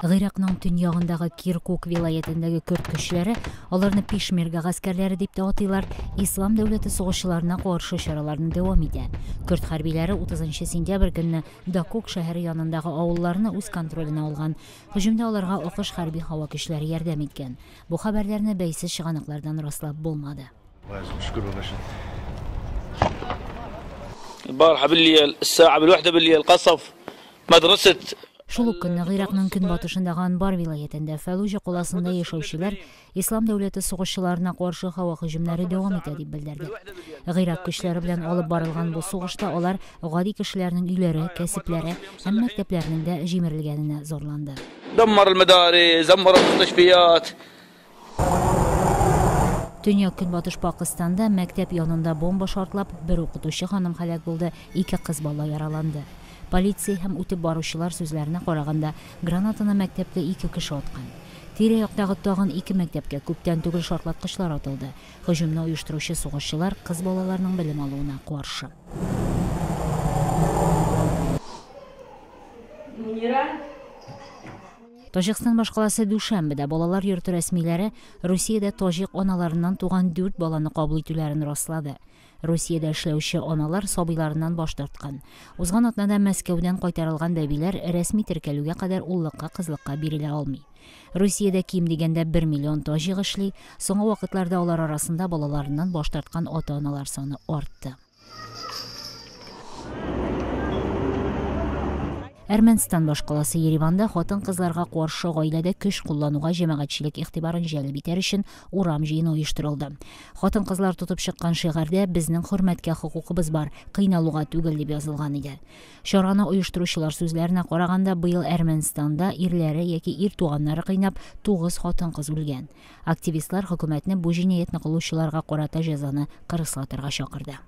Гыйракның төньягындагы Киркук вилаятендәге көрд көчләре, аларны пешмерга гаскәрләре дип тә атыйлар, Ислам дәүләте сугышчыларына каршы чараларны дәвам итә. Көрд хәрбиләре 30 сентябрь көнне Дакук шәһәре янындагы авылларны үз контроленә алган. Һөҗүмдә аларга АКШ хәрби һава көчләре ярдәм иткән. Бу хәбәрләрне бәйсез чыганаклардан раслап булмады. البارحة بالليل الساعة بالوحدة بالليل قصف مدرسة. Шул ук көнне Гыйракның көнбатышындагы Анбар вилаятендә Фәлуҗа каласында яшәүчеләр Ислам дәүләте сугышчыларына каршы һава һөҗүмнәре дәвам итә дип белдерде. Гыйрак көчләре белән алып барылган бу сугышта алар гади кешеләрнең өйләре, кәсепләре һәм мәктәпләренең дә җимерелгәненә зарланды. دمر المدارس دمر المستشفيات. Төньяк көнбатыш Пакыстанда мәктәп янында бомба шартлап, бер укытучы ханым һәлак булды, ике кыз бала яраланды. Полиция һәм үтеп баручылар сүзләренә караганда, гранатаны мәктәптә ике кеше аткан. Тирә-яктагы тагын ике мәктәпкә күптән түгел шартлаткычлар атылды. Һөҗүмне оештыручы сугышчылар кыз балаларның белем алуына каршы. Таҗикстан башкаласы Дүшәнбедә балалар йорты рәсмиләре Русиядә таҗик аналарыннан туган 4 баланы кабул итүләрен раслады. Русиядә эшләүче аналар сабыйларыннан баш тарткан. Узган атнада Мәскәүдән кайтарылган бәбиләр рәсми теркәлүгә кадәр уллыкка, кызлыкка бирелә алмый. Русиядә ким дигәндә 1 миллион таҗик эшли. Соңгы вакытларда алар арасында балаларыннан баш тарткан ата-аналар саны артты. Әрмәнстан башкаласы Ереванда хатын-кызларга каршы гаиләдә көч куллануга җәмәгатьчелек игътибарын җәлеп итәр өчен урам җыены оештырылды. Хатын-кызлар тотып чыккан шигарьдә безнең хөрмәткә хокукыбыз бар, кыйналуга түгел дип язылган иде. Чараны оештыручылар сүзләренә караганда, быел Әрмәнстанда ирләре яки ир туганнары кыйнап 9 хатын-кыз үлгән. Активистлар хөкүмәтне бу җинаятьне кылучыларга карата җәзаны кырыслатырга чакырды.